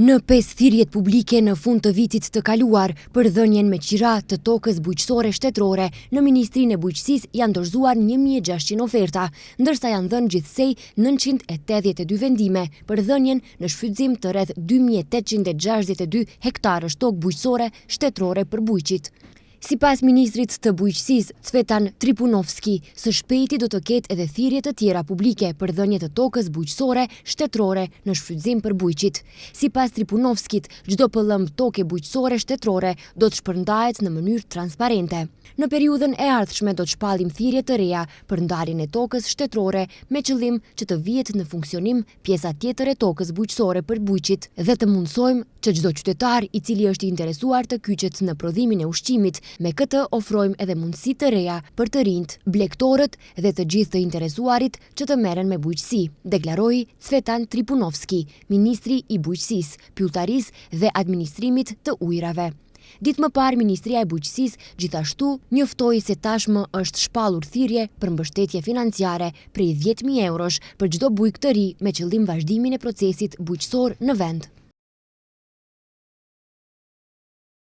Në pesë thirrjet publike në fund të vitit të kaluar për dhënien me qira të tokës bujqësore shtetërore në Ministrinë e Bujqësisë janë dorëzuar 1600 oferta, ndërsa janë dhënë gjithsej 982 vendime për dhënien në shfrytëzim të rreth 2862 hektarësh tokë bujqësore shtetërore për bujqit. Sipas ministrit të Bujqësisë, Cvetan Tripunovski, së shpejti do të ketë edhe thirrje të tjera publike për dhënie të tokës bujqësore shtetërore në shfrytëzim për bujqit. Sipas Tripunovskit, çdo pëllëmbë toke bujqësore shtetërore do të shpërndahet në mënyrë transparente. Në periudhën e ardhshme do të shpallim thirrje të reja për ndarjen e tokës shtetërore me qëllim që të vihet në funksionim pjesa tjetër e tokës bujqësore për bujqit dhe të mundësojmë që çdo qytetar i cili është i interesuar të kyçet në prodhimin e ushqimit, me këtë ofrojmë edhe mundësi të reja për të rinjtë, blegtorët dhe të gjithë të interesuarit që të merren me bujqësi, deklaroi Cvetan Tripunovski, ministri i Bujqësisë, Pylltarisë dhe Administrimit të Ujërave. Ditë më parë Ministria e Bujqësisë gjithashtu njoftoi se tashmë është shpallur thirrje për mbështetje financiare prej 10.000 eurosh për çdo bujk të ri me qëllim vazhdimin e procesit bujqësor në vend.